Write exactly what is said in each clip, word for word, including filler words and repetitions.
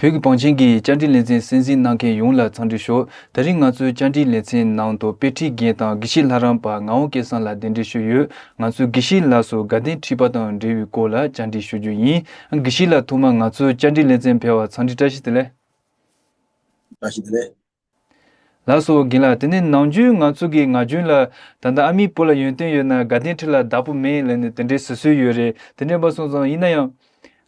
བོད་ཀྱི་བང་ཆེན་གྱི་བཅར་འདྲི་ལེ་ཚན་གསན་གཟིགས་གནང་མཁན་ཡོངས་ལ་འཚམས་འདྲི་ཞུ། ད་རིང་ང་ཚོའི་བཅར་འདྲི་ལེ་ཚན་ནང་དུ་དཔེ་ཁྲིད་རྒན་དང་དགེ་བཤེས་ལྷ་རམས་པ་ངག་དབང་སྐལ་བཟང་ལགས་གདན་འདྲེན་ཞུས་ཡོད། ང་ཚོས་དགེ་བཤེས་ལགས་སུ་དགའ་ལྡན་ཁྲི་པ་དང་འབྲེལ་བའི་སྐོར་ལ་བཅར་འདྲི་ཞུ་རྒྱུ་ཡིན། དགེ་བཤེས་ལགས་ཐོག་མར་ང་ཚོའི་བཅར་འདྲི་ལེ་ཚན་ཕེབས་པར་འཚམས་འདྲི་བཀྲ་ཤིས་བདེ་ལེགས། བཀྲ་ཤིས་བདེ་ལེགས། ལགས་སོ་རྒན་ལགས། དེ་ནས་ནམ་རྒྱུན་ང་ཚོ་གི་ངག་རྒྱུན་ལ་ད་ལྟ་ཨ་མའི་བུ་ལ་ཡོན་ཏན་ཡོད་ན་དགའ་ལྡན་ཁྲི་ལ་བདག་པོ་མེད་ལབ་ནས་དེ་འདྲའི་ཟེར་སྲོལ་ཡོད་རེད། དེ་འདྲ་ཡིན་པ་སོང་ཙང་ཡིན་ན་ཡང་།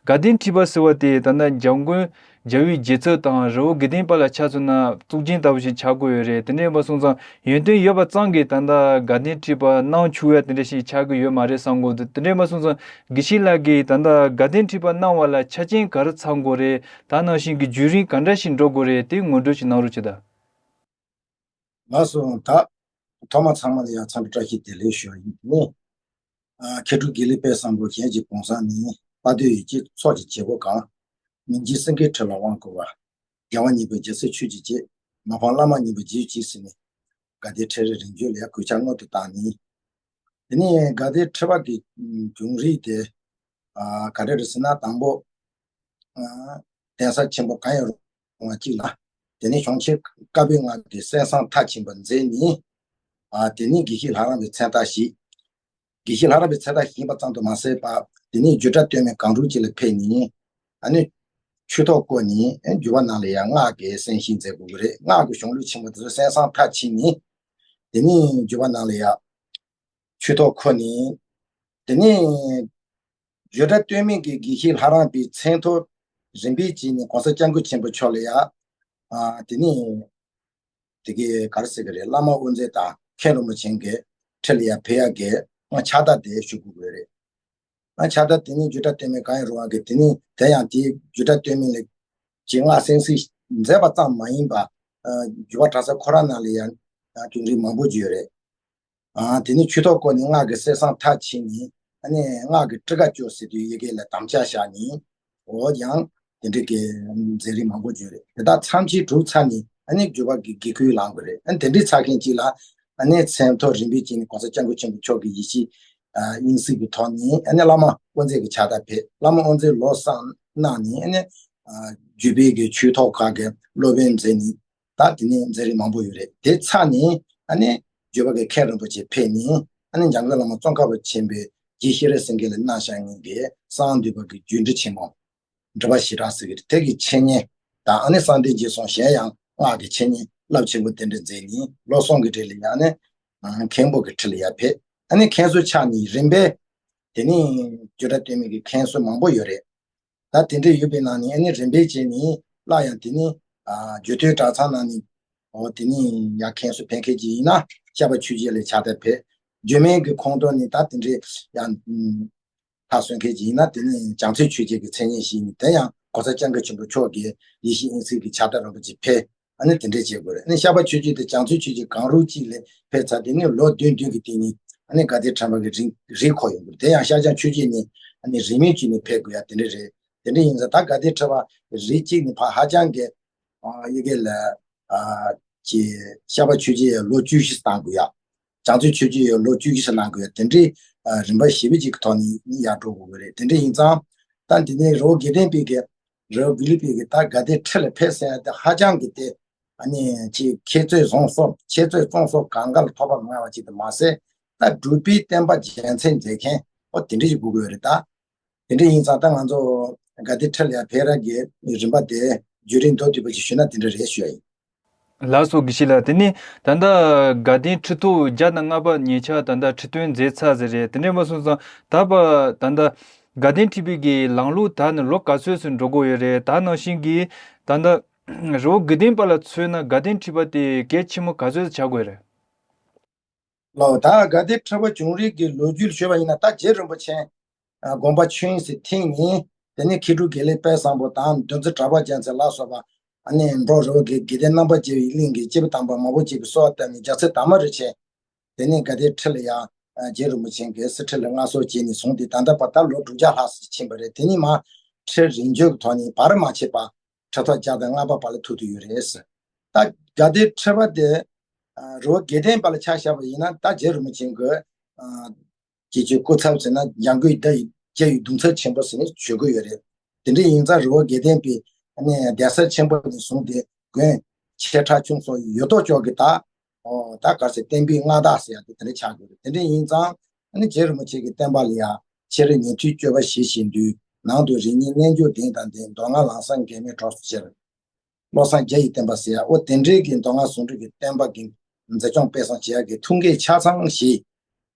དགའ་ལྡན་ཁྲི་པ་ཟེར་བ་དེ་ད་ལྟ་འཇམ་མགོན་རྒྱལ་བའི་རྗེ་བཙུན་དང་རི་བོ་དགེ་ལྡན་པ་ལ་ཆ་མཚོན་ན་གཙུག་རྒྱན་ལྟ་བུ་ཞིག་ཆགས་ཀྱི་ཡོད་རེད། དེ་འདྲ་ཡིན་པ་སོང་ཙང་ཡོན་ཏན་ཡོད་པ་ཙམ་གྱིས་ད་ལྟ་དགའ་ལྡན་ཁྲི་པ་གནང་ཆོག་ཡ་དེ་འདྲ་ཞིག་ཆགས་ཀྱི་ཡོད་མ་རེད་བསམ་གྱི་འདུག་དེ་འདྲ་ཡིན་པ་སོང་ཙང་དགེ་བཤེས་ལགས་ཀྱིས་ད་ལྟ་དགའ་ལྡན་ཁྲི་པ་གནང་བ་ལ་ཆ་རྐྱེན་ག་རེ་ཚང་དགོས་རེད། ད་ནང་བཞིན་གྱི་བརྒྱུད་རིམ་ག་འདྲ་ཞིག་འགྲོ་དགོས་རེད། དེ་ངོ་སྤྲོད་ཅིག་གནང་རོགས་བྱེད་དང་། ལགས་སོ། ད་ཐོག་མ་ཚང་མ་ལ་ཡང་འཚམས་འདྲི་བཀྲ་ཤིས་བདེ་ལེགས་ཞུ་བ་ཡིན། དེ་ནས་ཨ་མཁས་གྲུབ་དགེ་ལེགས་དཔལ་བཟང་པོ་གཞན་གྱི་གུང་སེང་ནི། དཔའ་རྟུལ་ཡིད་ཀྱི་ཚོགས་ཀྱི་བྱེད་པོ་གང་། མི་འཇིགས་སེང་གེའི་ཁྲི་ལ་དབང་བསྐུར་བ། རྒྱལ་བ་ཉིད་པའི་རྒྱལ་སྲས་ཆོས་ཀྱི་རྗེ། མ་ཕམ་བླ་མ་མཉེས་པའི་རྗེས་གཅིག་ཟེར་ནས། དགའ་ལྡན་ཁྲི་རལ་རིམ་བརྗོད་ལ་ཡང་གུས་ཕྱག་སྔོན་དུ་བཏང་ནི། དེ་ནས་དགའ་ལྡན་ཁྲི་པ་གི་བྱུང་རིམ་དེ་ཨ་ག་རེ་རེད་ཟེར་ན། དང་པོ་ཨ་གདན་ས་ཆེན་པོ་གང་ཡང་རུང་བ་གཅིག་ལ། དེ་ནས་གཞུང་ཆེན་བཀའ་པོད་ལྔ་གི་གསན་བསམ་མཐར་ཕྱིན་པ་མཛད་ནས། ཨ་དེ་ནས་དགེ་བཤེས་ལྷ་རམས་པའི་མཚན་རྟགས་བཞེས། དགེ་བཤེས་ལྷ་རམས་པའི་མཚན་རྟགས་བཞེས་པ་ཙམ་དུ་མ་ཟད་པར། དེ་ནས་བརྒྱུད་གྲྭ་སྟོད་སྨད་གང་རུང་གཅིག་ལ་ཕེབས་ནས། ཨ་ནི་ཆོས་ཐོག་བསྐོར་ནས། ཨ་བརྒྱུད་པ་ནང་ལ་ཡང་སྔགས་ཀྱི་གསན་བཞེས་མཛད་དགོས་ཀྱི་རེད། སྔགས་ཀྱི་གཞུང་ལུགས་ཆེན་པོ་དེ་ཚོ་གསན་བསམ་མཐར་ཕྱིན་ནས། དེ་ནས་བརྒྱུད་པ་ནང་ལ་ཡང་ཆོས་ཐོག་འཁོད་ནས། དེ་ནས་བརྒྱུད་གྲྭ་སྟོད་སྨད་ཀྱི་དགེ་བཤེས་ལྷ་རམས་པའི་མཚན་ཐོ་རིམ་པས་བྱས་ནས་༸གོང་ས་༸སྐྱབས་མགོན་ཆེན་པོ་མཆོག་ལ་ཡང་། ཨ་དེ་ནས་དེ་གའི་ག་རེ་ཟེར་གི་རེད། བླ་མ་དབུ་མཛད་དང་མཁན་རིན་པོ་ཆེ་གི་ཁྲི་ལ་ཡང་ཕེབས་ཡག་གི་ཕྱག་རྟགས་དེ་ཞུ་དགོས་ཀྱི་རེད། ཨ་ཕྱག་རྟགས་དེ་ནི་བརྒྱུད་གྲྭ་སྟོད་སྨད་གང་ཡང་རུང་བ་གི། དེ་ནི་དེ་ཡང་དེའི་བརྒྱུད་གྲྭ་སྟོད་སྨད་ལ་ཅིག་སྔགས་གསན་གཟིགས་མཛད་པ་ཙམ་མ་ཡིན་པར། ཨ་བརྒྱུད་པ་གྲྭ་ས་ཁོ་རང་ནང་ལ་ཡང་ཨ་བྱུང་རིམ་མང་པོ་ཅིག་ཡོད་རེད། ཨ་དེ་ནི་ཆོས་ཐོག་བསྐོར་ནས་སྔགས་ཀྱི་གསན་བསམ་མཐར་ཕྱིན་ནས། ཨ་ནི་སྔགས་ཀྱི་ཊཱི་ཀ་ཅོ་ཟེར་དུས་ཡི་གེ་ལ་དམ་བཅའ་བཞག་ནས། འོ་ཡང་དེ་འདྲའི་གི་མཛད་རིམ་མང་པོ་ཅིག་ཡོད་རེད། དེ་དག་ཐམས་ཅད་གྲུབ་ཚར་ནས། ཨ་ནི་བརྒྱུད་པ་གི་དགེ་སྐོས་ལངས་དགོས་རེད། ཨ་ནི་དེ་འདྲའི་ཚར་མཁན་གཅིག་ལ། ཨ་ནི་མཚན་ཐོ་རིམ་པས་བྱས་ནས་༸གོང་ས་༸སྐྱབས་མགོན་ཆེན་པོ་མཆོག་གི་ཡིད་བཞིན་ཨ་དབྱིངས་གསལ་གྱི་ཐོག་ནས། ཨ་ནི་བླ་མ་དབུ་མཛད་ཀྱི་ཕྱག་རྟགས་ཕེབས། བླ་མ་དབུ་མཛད་ལོ་གསུམ་གནང་ནས། ཨ་ནི་ཨ་བརྒྱུད་པའི་གི་ཆོས་ཐོག་ཁག་གི་སློབ་དཔོན་མཛད་ནས། ད་དེ་ནས་མཛད་རིམ་མང་པོ་ཡོད་རེད། དེ་ཚར་ནས་ཨ་ནི་བརྒྱུད་པ་གི་མཁན་རིན་པོ་ཆེ་ཕེབས་ནས། ཨ་ནི་འཇམ་མགོན་བླ་མ་ཙོང་ཁ་པ་ཆེན་པོས་རྗེ་ཤེས་རབ་སེང་གེ་ལ་གནང་བཞག་མཁན་གྱི་གསང་འདུས་པ་གི་རྒྱུད་འགྲེལ་ཆེན་མོ། འགྲེལ་པ་བཞི་སྦྲགས་ཟེར་གྱི་རེད། དེ་གི་འཆད་ཉན་དང་། ཨ་ནི་གསང་བདེ་རྗེས་གསུང་གཞན་ཡང་སྔགས་ཀྱི་འཆད་ཉན་རླབས་ཆེན་པོ་དེ་འདྲ་མཛད་ནས། ལོ་གསུམ་གྱི་རིང་ལ་ཡང་ཨ་ནི་མཁན་པོ་གི་ཁྲི་ལ་ཡར་ཕེབས། ཨ་ནི་མཁན་ཟུར་ཆགས་ནས་རིམ་པས། དེ་ནས་བརྒྱུད་གྲྭ་སྟོད་སྨད་ཀྱི་མཁན་ཟུར་མང་པོ་ཡོད་རེད། ད་དེ་འདྲ་ཡོད་པའི་ནང་ནས། ཨ་ནི་རིམ་པས་བྱས་ནས་སླར་ཡང་དེ་ནས་ཨ་རྒྱུད་སྟོད་གྲྭ་ཚང་ནང་ནས། འོ་དེ་ནས་ཡར་མཁན་ཟུར་ཕེབས་མཁན་ཅིག་ཡིན་ན་ཤར་པ་ཆོས་རྗེ་ལ་ཕྱག་རྟགས་ཕེབས། རྒྱུད་སྨད་ཀྱི་ཁོངས་གཏོགས་ནས་ད་དེ་འདྲའི་ཡང་མཐར་སོན་མཁན་ཅིག་ཡིན་ན། དེ་ནས་བྱང་རྩེ་ཆོས་རྗེ་གི་མཚན་སྙན་ཞུས་ནས། དེ་ཡང་༸གོང་ས་༸སྐྱབས་མགོན་ཆེན་པོ་མཆོག་གི་ཡིད་བཞིན་དབྱིངས་གསལ་གྱི་ཕྱག་རྟགས་རིན་པོ་ཆེ་ཕེབས། ཨ་ནི་དེ་འདྲས་བྱེད་དགོས་རེད། ཨ་ནི་ཤར་པ་ཆོས་རྗེ་དེ་བྱང་རྩེ་ཆོས་རྗེ་གང་རུང་གཅིག་ལ་ཕེབས་ཚར། དེ་ནས་ལོ་བདུན་བདུན་གྱི་སྟེང་ནས་ཨ་ནི་དགའ་ལྡན་ཁྲི་པ་གི་རིམ་རིམ་འཁོར་ཡོང་དགོས་རེད། དེ་ཡང་ཤར་བྱང་ཆོས་རྗེ་ནས་ཨ་ནི་རིམ་མེད་ཅིག་ནས་ཕེབས་དགོས་ཡ་དེ་འདྲས་རེད། དེ་འདྲས་ཡིན་ཙང་ད་དགའ་ལྡན་ཁྲི་པ་རིམ་གཅིག་ནས་ཕར་ཧ་ཅང་གི་ཨ་ཡི་གེ་ལ་ཨ་ཅེ་ཤར་པ་ཆོས་རྗེ་ཡ་ལོ་བཅུ་བཞི་གནང་དགོས་ཡ། བྱང་རྩེ་ཆོས་རྗེ་ཡ་ལོ་བཅུ་བཞི་གནང་དགོས་ཡ། དེ་འདྲའི་ཨ་རིམ་པ་ཞིབ་པོ་ཅིག་གི་ཐོག་ནས་ཡར་འགྲོ་དགོས་ཀྱི་རེད། དེ་འདྲ་ཡིན་ཙང་ད་འདི་ནས་རི་བོ་དགེ་ལྡན་པའི་གི་རི་བོ་དགེ་ལྡན་པའི་གི་ད་དགའ་ལྡན་ཁྲི་ལ་ཕེབས་ཟེར་ཡ་དེ་ཧ་ཅང་གི་དེ་ཨ་ནི་ཅིག་ཁྱེད་ཚོས་བཟང་སོགས། ཁྱེད་ཚོས་བཙོང་སོགས་གང་ག་ལ་ཐོགས་པ་མེད་པ་ཅིག་ཏུ་མ་ཟད། ད་སྒྲུབ་པའི་བསྟན་པ་རྒྱལ་མཚན་མཛད་མཁན་འོ་དེ་འདྲ་ཞིག་དགོས་ཀྱི་ཡོད་རེད་ད། དེ་འདྲ་ཡིན་ཙང་ད་ང་ཚོ་དགའ་ལྡན་ཁྲི་ལ་ཡར་ཕེབས་ར་གི་རིམ་པ་དེ་བརྒྱུད་རིམ་མདོར་བསྡུས་པ་ཅིག་ཞུས་ན་དེ་འདྲ་རེད་ཞུ་ཡ་ཡིན། ལགས་སོ་དགེ་བཤེས་ལགས། དེ་ནས་ད་ལྟ་དགའ་ལྡན་ཁྲི་ཐོག་བརྒྱ་དང་ལྔ་པ་ཉེ་ཆར་ད་ལྟ་ཁྲི་སྟོན་མཛད་ཚར་ཟིན་རེད། དེ་འདྲ་ཡིན་པ་སོང་ཙང་ད་བར་ད་ལྟ་དགའ་ལྡན་ཁྲི་པའི་གི་ལམ་ལུགས་དར་ནས་ལོ་ག་ཚོད་ཙམ་འགྲོ་གི་ཡོད་རེད། ད་ནང་བཞིན་གྱི་ད་ལྟ་རི་བོ་དགེ་ལྡན་པ་ལ་མཚོན་ན་དགའ་ལྡན་ཁྲི་པ་དེ་གལ་ཆེན་པོ་ག་ཚོད་ཙམ་ཆགས་ཀྱི་ཡོད་རེད། ལགས། ད་དགའ་ལྡན་ཁྲི་པ་བྱུང་རིམ་གྱི་ལོ་རྒྱུས་ལ་ཞུས་པ་ཡིན་ན། ད་རྗེ་རིན་པོ་ཆེ་དགོངས་པ་ཆོས་དབྱིངས་སུ་ཐིམ་ནས། དེ་ནས་མཁས་གྲུབ་དགེ་ལེགས་དཔལ་བཟང་པོ་དང་། འདུལ་འཛིན་གྲགས་པ་རྒྱལ་མཚན་ལ་སོགས་པ། ཨ་ནི་འབྲོག་རི་བོ་དགེ་དགེ་ལྡན་རྣམ་པར་རྒྱལ་བའི་གླིང་གི་སྐྱེས་བུ་དམ་པ་མང་པོ་ཅིག་གིས་གསོལ་བ་བཏབ་ནས། རྒྱལ་ཚབ་དར་མ་རིན་ཆེན་དེ་ནས་དགའ་ལྡན་ཁྲི་ལ་ཡང་རྗེ་རིན་པོ་ཆེ་གི་གསེར་ཁྲི་ལ་མངའ་གསོལ་བྱས་ནས་བཟུང་སྟེ། ད་ལྟ་བར་ད་ལོ་དྲུག་བརྒྱ་ལྷག་ཙམ་ཕྱིན་པ་རེད། དེ་ནས་མར་ཁྲི་རིམ་བྱོན་གྱི་ཐོག་ནས་བར་མ་ཆད་པར་ཁྲི་ཐོག་བརྒྱ་དང་ལྔ་པ་བར་ལ་ཐུག་བསྡད་ཡོད་རེད། ད་དགའ་ལྡན་ཁྲི་པ་དེ་རི་བོ་དགེ་ལྡན་པ་ལ་ཆ་བཞག་པ་ཡིན་ན། ད་རྗེ་རིན་པོ་ཆེ་གི་སྐྱེས་ཆེན་སྐུ་ཚབ་ཟེར་ན། འཇམ་མགོན་རྒྱལ་བའི་གདུང་ཚབ་ཆེན་པོ་ཟེར་ནས་བརྗོད་ཀྱི་ཡོད་རེད། དེ་འདྲ་ཡིན་ཙང་རི་བོ་དགེ་ལྡན་པའི་ ཨ་ནི་གདན་ས་ཆེན་པོ་ནས་བཟུང་སྟེ་དགོན་ཆེ་ཕྲ་ཆུང་སོགས་ཡོད་དོ་ཅོག་གི་ད། ཨོ་ད་ག་ཟེར་བསྟན་པའི་མངའ་བདག་ཟེར་ཡ་དེ་དེ་འདྲ་ཆགས་དགོས་རེད། དེ་འདྲ་ཡིན་ཙང་ཨ་ནི་རྗེ་རིན་པོ་ཆེ་གི་བསྟན་པ་ལ་ཡ་ཕྱི་རོལ་ཉན་ཐོས་སྤྱོད་པ་ཞི་ཞིང་དུལ། ནང་དུ་རིགས་ངན་རྣལ་འབྱོར་ལྡན་དང་ལྡན། མདོ་སྔགས་ལམ་གསུམ་འགལ་མེད་གྲོགས་སུ་ཤར། བློ་བཟང་རྒྱ་ཡི་བསྟན་པ་ཟེར་ཡ། ཨོ་དེ་འདྲའི་གི་མདོ་སྔགས་ཟུང་འབྲེལ་གྱི་བསྟན་པ་གི་འཛིན་སྐྱོང་སྤེལ་གསུམ་བྱེད་ཡ་གི་ཐུགས་འགན་ཆ་ཚང་བཞེས།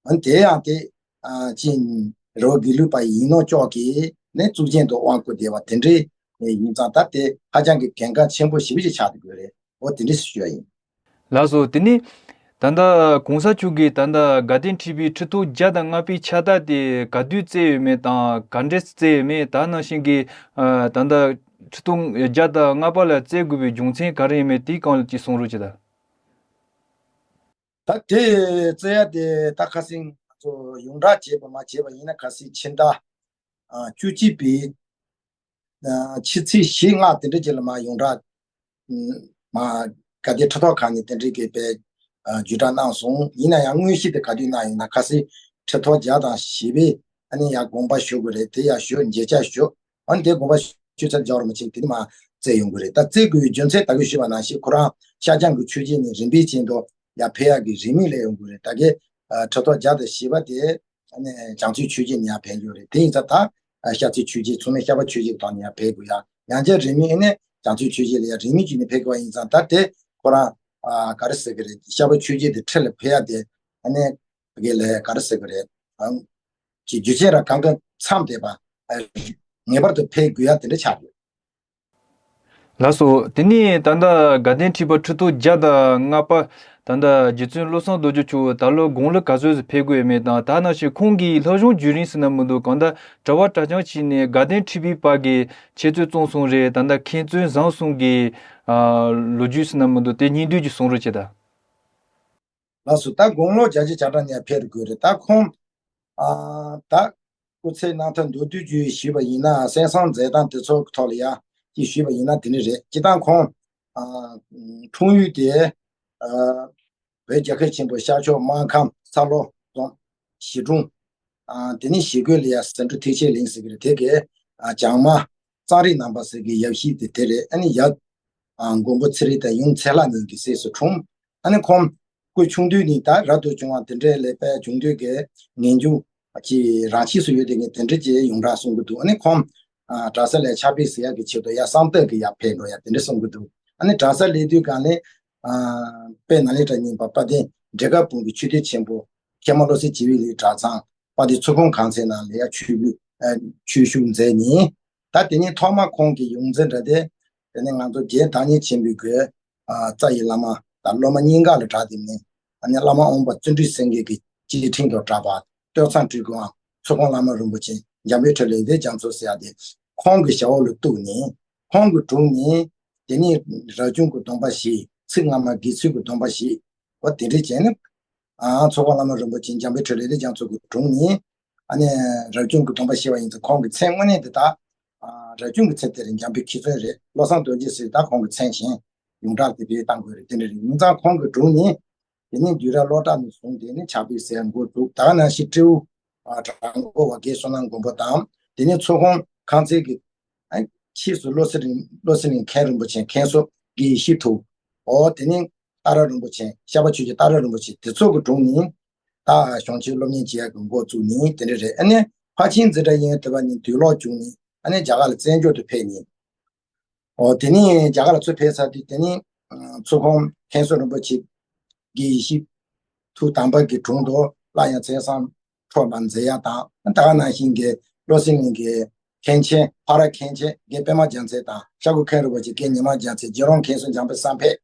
ཨ་ནི་དེ་ཡང་དེ་ཨ་ཅིན་རི་བོ་དགེ་ལུགས་པ་ཡིན་ནོ་ཅོག་གི་ནས་གཙུག་རྒྱན་དུ་དབང་བསྐུར་བསྡད་པ་དེ་འདྲའི་ཡིན་ཙང་ད་དེ་ཧ་ཅང་གི་གལ་འགངས་ཆེན་པོ་ཞེ་པོ་ཅིག་ཆགས་བསྡད་ཡོད་རེད། ཨོ་དེ་འདྲ་ཞུ་ཡ་ཡིན། ལགས་སོ། དེ་ནས་ད་ལྟ་གོང་ས་མཆོག་གིས་ད་ལྟ་དགའ་ལྡན་ཁྲི་པའི་ཁྲི་ཐོག་བརྒྱ་དང་ལྔ་པའི་ཕྱག་རྟགས་དེ་ག་དུས་བསྩལ་ཡོད་མེད་དང་ག་འདྲས་བསྩལ་ཡོད་མེད། ད་ནང་བཞིན་གྱི་ཨ་ད་ལྟ་ཁྲི་ཐོག་བརྒྱ་དང་ལྔ་པ་ལ་བསྩལ་དགོས་པའི་རྒྱུ་མཚན་ག་རེ་ཡིན་མེད་དེའི་སྐོར་ལ་ཅིག་གསུང་རོགས་བྱེད་དང་། ད་དེ་བསྩལ་ཡ་དེ་ད་ཁ་སང་ང་ཚོ་ཡོངས་གྲགས་བྱས་པ་མ་བྱས་པ་ཡིན་ན་ཁ་སང་ཕྱི་ཟླ་ཨ་བཅུ་གཅིག་པའི་ཨ་ཕྱི་ཚེས་བཞི་ལྔ་དེ་འདྲ་ཅིག་ལ་མར་ཡོངས་གྲགས་ཨ་མར་དགའ་ལྡན་ཁྲི་ཐོག་ཁག་ནས་དེ་འདྲ་གི་དཔེ་ཨ་བརྒྱུད་བསྒྲགས་གནང་སོང་། ཡིན་ན་ཡང་དངོས་གཞི་དེ་ག་དུས་གནང་ཡོད་ན་ཁ་སང་ཁྲི་ཐོག་བརྒྱ་དང་བཞི་པའི་ཨ་ནི་ཡར་དགོངས་པ་ཞུ་དགོས་རེད། དེ་ཡར་ཞུ་མཇལ་བཅར་ཞུ། ཨ་ནི་དེ་དགོངས་པ་ཞུ་ཚར་རྒྱལ་བ་རིན་པོ་ཆེ་དེ་ནས་མར་བསྩལ་ཡོང་གི་རེད། ད་བསྩལ་དགོས་པའི་རྒྱུ་མཚན་ད་གིན་ཞུས་པ་ནང་བཞིན་ཁོ་རང་ཤར་བྱང་གི་ཆོས་བརྒྱུད་ནས་རིམ་པས་ཅན་དུ་ཡར་ཕེབས་ཡག་གི་རིན་མེད་སླེབས་ཡོང་གི་རེད། ད་གིན་ཨ་ཁྲི་ཐོག་བརྒྱ་དང་བཞི་པ་དེ་ཨ་ནི་བྱང་ཆུབ་ཆོས་རྗེ་ནས་ཡར་ཕེབས་ཡོད་རེད། དེ་ཡིན་ཙང་ད་ཨ་ཤར་རྩེ་ཆོས་རྗེ་མཚུངས་མེད་ཤར་པ་ཆོས་རྗེ་གི་ཐོག་ནས་ཡར་ཕེབས་དགོས་ཡ། ཡང་བསྐྱར་རིན་མེད་ཨ་ནི་བྱང་ཆུབ་ཆོས་རྗེ་ལ་ཡར་རིན་མེད་བརྒྱུད་ནས་ཕེབས་དགོས་པ་ཡིན་ཙང་ད་དེ་ཁོ་རང་ཨ་ག་རེ་ཟེར་གི་རེད། ཤར་པ་ཆོས་རྗེ་དེ་ཁྲི་ལ་ཕེབས་ཡ་དེ་ཨ་ནི་ཕ་གི་ལ་ག་རེ་ཟེར་གི་རེད། ཨང་། ཀྱི་རྒྱུ་རྐྱེན་ར་གང་ག་འཚམས་བསྡད་པ། ཨ་ངེས་པར་དུ་ཕེབས་དགོས་ཡ་དེ་འདྲ་ཆགས་ཡོད། ལགས་སོ། དེ་ནས་ད་ལྟ་དགའ་ལྡན་ཁྲི་པ་ཁྲི་ཐོག་བརྒྱ་དང་ལྔ་པ་ད་ལྟ་རྗེ་བཙུན་བློ་བཟང་རྡོ་རྗེ་མཆོག་ད་ལོ་དགུང་ལོ་ག་ཚོད་ཙམ་ཕེབས་དགོས་ཡོད་མེད་དང་། ད་ནང་བཞིན་ཁོང་གི་སློབ་སྦྱོང་བརྒྱུད་རིམ་ཟེར་ན་མི་འདུག་གང་ལྟར་གྲྭ་པ་གྲྭ་རྐྱང་བྱས་ནས་དགའ་ལྡན་ཁྲི་པའི་བར་གྱི་འཆད་རྩོད་རྩོམ་སོང་རེད། ད་ལྟ་མཁན་བཙུན་བཟང་གསུམ་གྱི་ཨ་ལོ་རྒྱུས་ཟེར་ན་མི་འདུག་དེ་སྙིང་བསྡུས་ཀྱི་གསུང་རོགས་བྱེད་དང་། ལགས་སོ། ད་དགུང་ལོ་བརྒྱད་ཅུ་གྱ་གྲངས་ནས་ཕེབས་དགོས་རེད། ད་ཁོང་ཨ་ད་སྐུ་ཚེ་རྣམ་ཐར་མདོར་བསྡུས་ཀྱིས་ཞུས་པ་ཡིན་ན། གསན་བསམ་མཛད་སྟངས་དེ་ཚོ་གི་ཐོག་ལ་ཡ་ཅིག་ཞུས་པ་ཡིན་ན་དེ་འདྲ་རེད། སྤྱིར་བཏང་ཁོང་ཨ་འཁྲུངས་ཡུལ་དེ་ཨ་བོད་རྒྱལ་ཁབ་ཆེན་པོ་ཤར་ཕྱོགས་སྨར་ཁམས་ཚ་ལོ་རྫོང་གཞིས་གྲོང་། ཨ་དེ་ནས་ཞི་རྒོལ་ལ་ཡ་ཟི་ཁྲོན་ཐེག་ཆེན་གླིང་ཟེར་གི་རེད། དེ་གའི་ཨ་བྱང་དམར་གཙང་རིགས་ནང་པ་ཟེར་གི་ཡབ་གཞིས་དེ་དེ་རེད། ཨ་ནི་ཡབ་ཨ་མགོན་པོ་ཚེ་རིང་དང་ཡུམ་ཚེ་ལྷ་གཉིས་ཀྱི་སྲས་སུ་འཁྲུངས། ཨ་ནི་ཁོང་སྐུ་ཆུང་དུས་ནས་ད་རབ་ཏུ་བྱུང་བ་དེ་འདྲའི་ལས་དཔལ་བྱུང་དུས་ཀྱི་ངེས་འབྱུང་གི་རང་ཆས་སུ་ཡོད་དེ་ངས་དེ་འདྲ་ཅིག་ཡོངས་གྲགས་གསུང་གི་འདུག་ཨ་ནི་ཁོང་ཨ་གྲྭ་ས་ལ་ཕྱག་དཔེ་ཟེར་ཡག་གི་ཆེད་དུ་ཡར་བསམ་གཏན་གྱི་ཡར་ཕེབས་འགྲོ་ཡ་དེ་འདྲ་གསུང་གི་འདུག་ཨ་ནི་གྲྭ་ས་སླེབས་དུས་གང་ལས་ཨ་དཔལ་ནཱ་ལེནྡྲ་གཉིས་པ་དཔལ་ལྡན་འབྲས་དཀར་སྤུངས་ཀྱི་ཆོས་སྡེ་ཆེན་པོ་མཁན་པོ་བློ་གསལ་བྱེ་བའི་བློའི་གྲྭ་ཚང་དཔལ་ལྡན་ཚོགས་ཁང་ཁང་ཚན་ནང་ལ་ཡ་ཆོས་ལུགས་ཨ་ཆོས་ཞུགས་མཛད་ནས། ད་དེ་ནས་ཐོག་མ་ཁོང་གི་ཡོངས་འཛིན་འདྲ་དེ། དེ་ནས་ང་ཚོ་རྗེ་བདག་ཉིད་ཆེན་པོའི་སྐུའི་ཨ་རྩ་ཡི་བླ་མ་དང་སློབ་མ་གཉིས་ཀ་ལ་གྲགས་ཏེ་ནས། ཨ་ནི་བླ་མ་དབོན་པ་བརྩོན་འགྲུས་སེང་གེ་གི་སྐྱེ་ཕྲེང་དུ་གྲགས་པ་སྟོད་འཚངས་སྤྲུལ་སྐུའམ་ཚོགས་ཁང་བླ་མ་རིན་པོ་ཆེ་འཇམ་དཔལ་འཕྲིན་ལས་ལྡན་རྒྱ་མཚོ་ཟེར་ཡ་དེ་ཁོང་གི་ཞབས་འོག་ལ་གཏུགས་ནས། ཁོང་གི་དྲུང་ནས་དེ་ནས་རབ་བྱུང་གི་སྡོམ་པ་བཞེས། ཚིག་སྔ་མ་དགེ་ཚུལ་གྱི་སྡོམ་པ་བཞེས། འོ་དེ་འདྲས་བྱས་ནས། ཨ་ཚོགས་པ་བླ་མ་རིན་པོ་ཆེ་འཇམ་དཔལ་འཕྲིན་ལས་རྒྱ་མཚོ་གི་དྲུང་ནས། ཨ་ནི་རབ་བྱུང་གི་སྡོམ་པ་བཞེས་པ་ཡིན་ཙང་ཁོང་གི་མཚན་དངོས་གནས་དེ་དག་ཨ་རབ་བྱུང་གི་མཚན་དེ་རེད། འཇམ་དཔལ་མཁས་བཙུན་རེད། བློ་བཟང་རྡོ་རྗེ་ཟེར་ད་ཁོང་གི་མཚན་གཞན་ཡོངས་གྲགས་དེ་བེད་བཏང་དགོས་རེད། དེ་འདྲ་རེད། ཡིན་ཙང་ཁོང་གི་དྲུང་ནས་དེ་ནས་དུས་རབས་སློབ་གྲྭ་ནས་བཟུང་དེ་ནས་ཕྱག་དཔེ་ཟེར་འགོ་བཙུགས། ད་ག་ནང་བཞིན་སྤྲེའུ་ཨ་བྲག་འགོ་བ་དགེ་བསོད་ནམས་མགོན་པོ་དང་། དེ་ནས་ཚོགས་ཁང་ཁང་ཚན་གྱི་ཨ་ཕྱིས་སུ་བློ་གསལ་རིན་བློ་གསལ་གླིང་མཁན་རིན་པོ་ཆེ་མཁན་ཟུར་དགེ་ཡེ་ཤེས་ཐུབ། འོ་དེ་ནས་ཏཱ་ར་རིན་པོ་ཆེ་ཤར་པ་ཆོས་རྗེ་ཏཱ་ར་རིན་པོ་ཆེ་དེ་ཚོ་གི་དྲུང་ནས་ད་གཞུང་ཆེན་སློབ་གཉེར་བྱེད་ཡག་གི་འགོ་བཙུགས་ནས་དེ་འདྲ་རེད། ཨ་ནི་ཕར་ཕྱིན་འཛིན་གྲྭ་ཡིན་དེ་བ་ནས་དུས་ལོག་བྱུང་ནས་ཨ་ནི་རྒྱ་གར་ལ་བཙན་བྱོལ་དུ་ཕེབས་ནས། འོ་དེ་ནས་རྒྱ་གར་ལ་ཚུར་ཕེབས་ཚར་དུས་དེ་ནས་ཚོགས་ཁང་མཁན་ཟུར་རིན་པོ་ཆེ་དགེ་ཡེ་ཤེས་ཐུབ་དམ་པ་གི་དྲུང་དུ་སླར་ཡང་མཚན་བསམ་འཕྲོ་མ་མཛད་ཡ་དང་། ད་ག་ནང་བཞིན་གྱི་བློ་གསལ་གླིང་གི་མཁན་ཆེན་ཕ་ར་མཁན་ཆེན་དགེ་པད་མ་རྒྱལ་མཚན་དང་། ཤར་ཁོག་མཁན་རིན་པོ་ཆེ་དགེ་ཉི་མ་རྒྱལ་མཚན། རྗེ་རོང་མཁན་ཟུར་འཇམ་དཔལ་བསམ་འཕེལ།